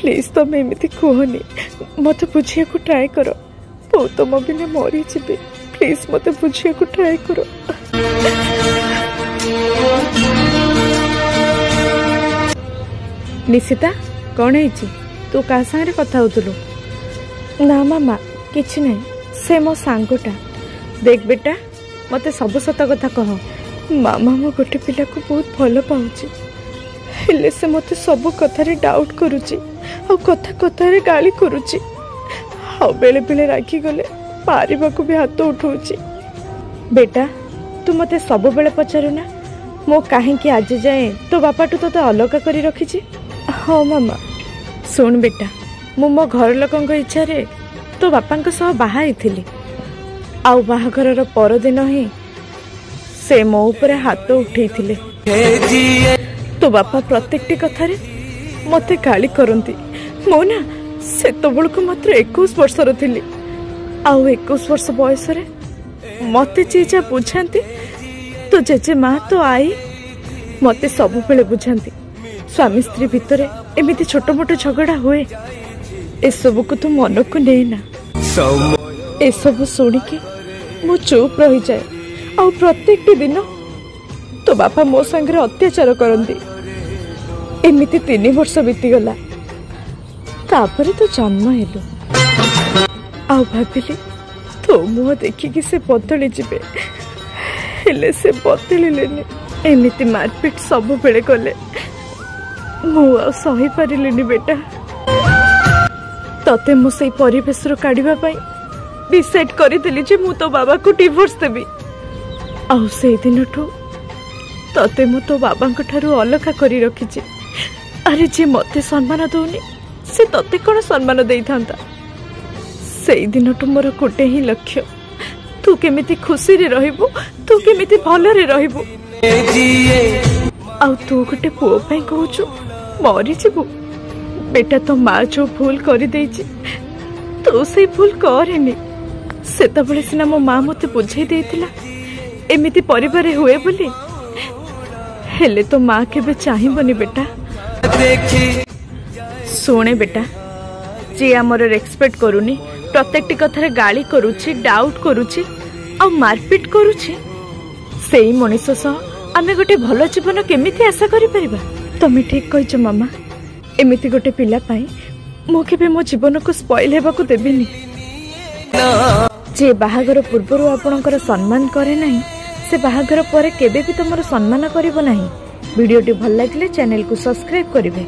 Please ତମେ ଏମିତି କୁହନି, ମୋତେ ବୁଝିବାକୁ ଟ୍ରାଏ କର। ମୁଁ ତମ ବିନା ମରିଯିବି, ପ୍ଲିଜ୍ ମୋତେ ବୁଝିବାକୁ ଟ୍ରାଏ କର। ନିଶିତା, କ'ଣ ହେଇଛି? ତୁ କାହା ସାଙ୍ଗରେ କଥା ହଉଥିଲୁ? ନା ମାମା, କିଛି ନାହିଁ, ସେ ମୋ ସାଙ୍ଗଟା। ଦେଖ ବେଟା, ମୋତେ ସବୁ ସତ କଥା କହ। ମାମା, ମୁଁ ଗୋଟେ ପିଲାକୁ ବହୁତ ଭଲ ପାଉଛି, ହେଲେ ସେ ମୋତେ ସବୁ କଥାରେ ଡାଉଟ୍ କରୁଛି ଆଉ କଥା କଥାରେ ଗାଳି କରୁଛି, ଆଉ ବେଳେ ବେଳେ ରାଗିଗଲେ ମାରିବାକୁ ବି ହାତ ଉଠଉଛି। ବେଟା, ତୁ ମୋତେ ସବୁବେଳେ ପଚାରୁନା ମୁଁ କାହିଁକି ଆଜି ଯାଏଁ ତୋ ବାପାଠୁ ତୋତେ ଅଲଗା କରି ରଖିଛି? ହଁ ମାମା। ଶୁଣ ବେଟା, ମୁଁ ମୋ ଘର ଲୋକଙ୍କ ଇଚ୍ଛାରେ ତୋ ବାପାଙ୍କ ସହ ବାହା ହେଇଥିଲି, ଆଉ ବାହାଘରର ପରଦିନ ହିଁ ସେ ମୋ ଉପରେ ହାତ ଉଠେଇଥିଲେ। ତୋ ବାପା ପ୍ରତ୍ୟେକଟି କଥାରେ ମୋତେ ଗାଳି କରନ୍ତି। ମୁଁ ନା ସେତେବେଳକୁ ମାତ୍ର 21 ବର୍ଷର ଥିଲି, ଆଉ 21 ବର୍ଷ ବୟସରେ ମୋତେ ଯିଏ ଯାହା ବୁଝାନ୍ତି, ତୋ ଜେଜେ ମା, ତୋ ଆଈ ମୋତେ ସବୁବେଳେ ବୁଝାନ୍ତି, ସ୍ୱାମୀ ସ୍ତ୍ରୀ ଭିତରେ ଏମିତି ଛୋଟ ମୋଟ ଝଗଡ଼ା ହୁଏ, ଏସବୁକୁ ତୁ ମନକୁ ନେନା। ଏସବୁ ଶୁଣିକି ମୁଁ ଚୁପ୍ ରହିଯାଏ, ଆଉ ପ୍ରତ୍ୟେକଟି ଦିନ ତୋ ବାପା ମୋ ସାଙ୍ଗରେ ଅତ୍ୟାଚାର କରନ୍ତି। ଏମିତି 3 ବର୍ଷ ବିତିଗଲା, ତାପରେ ତୁ ଜନ୍ମ ହେଲୁ, ଆଉ ଭାବିଲି ତୋ ମୁହଁ ଦେଖିକି ସେ ବଦଳି ଯିବେ, ହେଲେ ସେ ବଦଳିଲେନି। ଏମିତି ମାରପିଟ ସବୁବେଳେ କଲେ, ମୁଁ ଆଉ ସହିପାରିଲିନି ବେଟା। ତତେ ମୁଁ ସେଇ ପରିବେଶରୁ କାଢିବା ପାଇଁ ଡିସାଇଡ୍ କରିଦେଲି ଯେ ମୁଁ ତୋ ବାବାକୁ ଡିଭୋର୍ସ ଦେବି, ଆଉ ସେଇଦିନଠୁ ତତେ ମୁଁ ତୋ ବାବାଙ୍କ ଠାରୁ ଅଲଗା କରି ରଖିଛି। ଆରେ, ଯିଏ ମତେ ସମ୍ମାନ ଦଉନି ସେ ତତେ କ'ଣ ସମ୍ମାନ ଦେଇଥାନ୍ତା? ସେଇଦିନଠୁ ମୋର ଗୋଟେ ହିଁ ଲକ୍ଷ୍ୟ, ତୁ କେମିତି ଖୁସିରେ ରହିବୁ, ତୁ କେମିତି ଭଲରେ ରହିବୁ। ଆଉ ତୁ ଗୋଟେ ପୁଅ ପାଇଁ କହୁଛୁ ମରିଯିବୁ? ବେଟା, ତୋ ମା ଯୋଉ ଭୁଲ କରିଦେଇଛି ତୁ ସେଇ ଭୁଲ କରେନି। ସେତେବେଳେ ସିନା ମୋ ମା ମତେ ବୁଝେଇ ଦେଇଥିଲା ଏମିତି ପରିବାରରେ ହୁଏ ବୋଲି, ହେଲେ ତୋ ମା କେବେ ଚାହିଁବନି ବେଟା। ଶୁଣେ ବେଟା, ଯିଏ ଆମର ରେସ୍ପେକ୍ଟ କରୁନି, ପ୍ରତ୍ୟେକଟି କଥାରେ ଗାଳି କରୁଛି, ଡାଉଟ୍ କରୁଛି ଆଉ ମାରପିଟ କରୁଛି, ସେଇ ମଣିଷ ସହ ଆମେ ଗୋଟେ ଭଲ ଜୀବନ କେମିତି ଆଶା କରିପାରିବା? ତମେ ଠିକ କହିଛ ମାମା, ଏମିତି ଗୋଟେ ପିଲା ପାଇଁ ମୁଁ କେବେ ମୋ ଜୀବନକୁ ସ୍ପଏଲ ହେବାକୁ ଦେବିନି। ଯିଏ ବାହାଘର ପୂର୍ବରୁ ଆପଣଙ୍କର ସମ୍ମାନ କରେ ନାହିଁ, ସେ ବାହାଘର ପରେ କେବେ ବି ତମର ସମ୍ମାନ କରିବ ନାହିଁ। ଭିଡ଼ିଓଟି ଭଲ ଲାଗିଲେ ଚ୍ୟାନେଲକୁ ସବସ୍କ୍ରାଇବ କରିବେ।